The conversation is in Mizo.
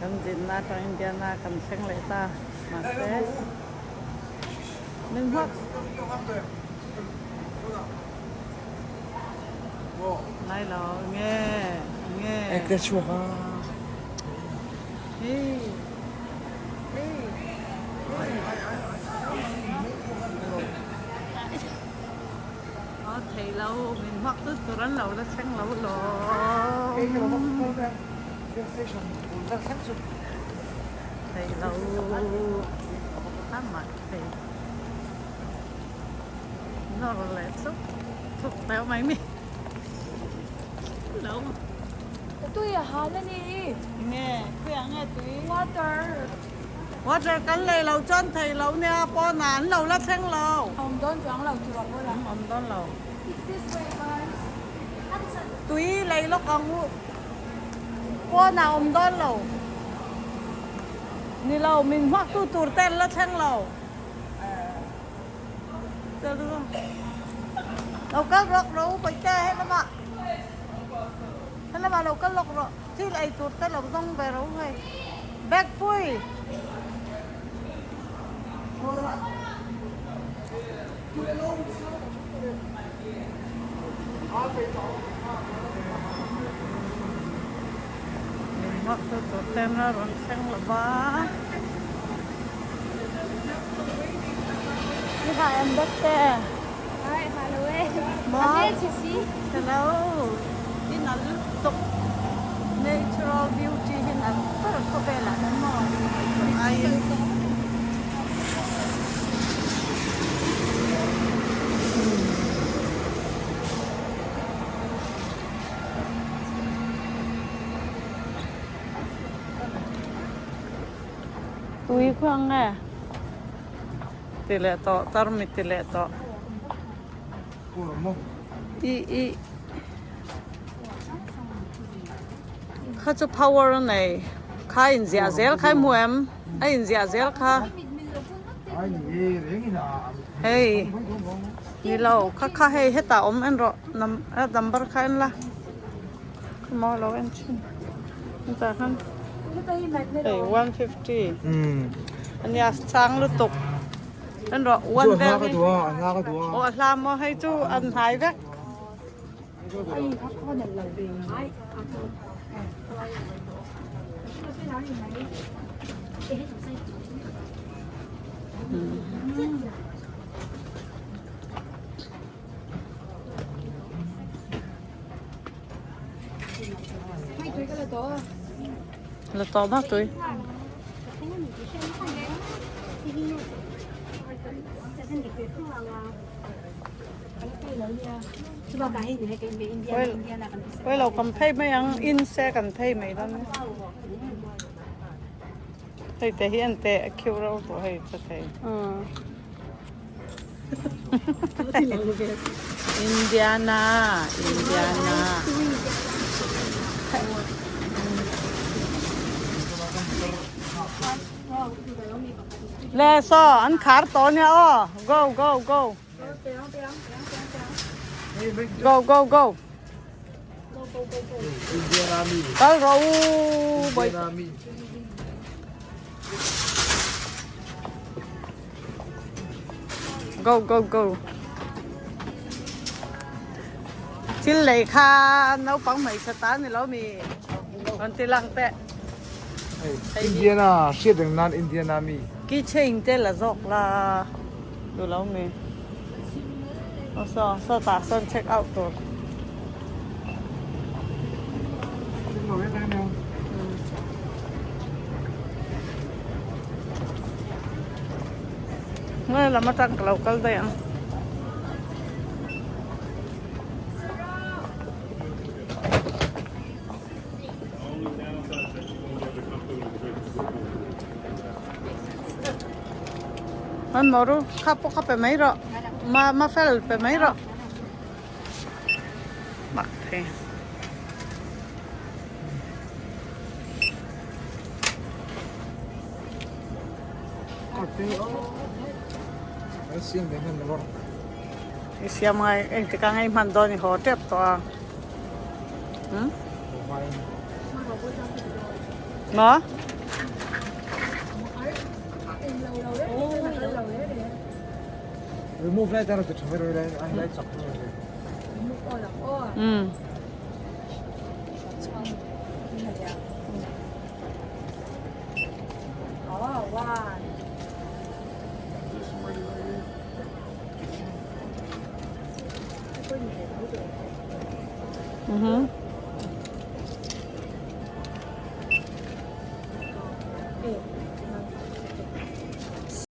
Kan zinna atang Indiana kan thleng leh ta mahse min hmuak ngai lo nge nge hei hei a thei lo min hmuak tut tur an lo la thleng lo lawm. Thei lo a mak thei nawr leh chuk chuk deuh mai mi lo. Tui a hal a ni. Nge tui ah nge tui. Water. Water kan lei lo chuan thei lo nia pawnah an lo la thleng lo. Awm dawn chuang lo tih rawh pawh la. Awm dawn lo. It's this way guys. Tui lei lawk ang u. Pawnah awm dawn lo. Ni lo, min hmuak tu tur te an la thleng lo. Lo kal rawk ro Bawihte he lamah. He lamah lo kal lawk rawh. Thil ei tur te lo zawng ve ro hei. Bag pui. Min hmuak tu tur ten a rawn thleng lo va. Ni kha em bek te. Ai ha lo e. Ma. Hello. In a lutuk natural beauty hin an ber khawvelah hian maw aiin. Tui khuang nge ti leh tawh tarmit ti leh tawh i i kha chu power a nei kha inziah zel kha i hmu em? A inziah zel kha. Hei ni lo kha kha hei hetah awm en rawh number kha en la maw lo en thin hetah khan hei 150 ania sang lutuk en rawh one vel hi aw a hla maw hei chu an hnai vek. La tawh bak tui. Quay lo kan phei mai ang in se kan phei mai dawn nia hei te hi an te a khiu reuh tawh hei chu thei Indiana Indiana Le saw an khar tawh nia aw go go go. Go go go. Kal rawh u boy. Go go go. Thil lei kha naupang hmeichhe ta ni lo mi. Rawn ti lang teh. Indiana hriat reng nan Indiana mi. Keychain te la zawk la duh lo mi. Aw saw saw tah sawn check out tur. Nge lam atang ka lo kal daih ang. An maw ru kha pawh kha pe mai rawh ma ma fel pe mai rawh mak thei. I siam ngai engtik a ngei hman dawn i haw tep tawh a. Hmm? Maw? Remove lai tan a ti tha mai lai ai lai chak mai le. Um. Mhm.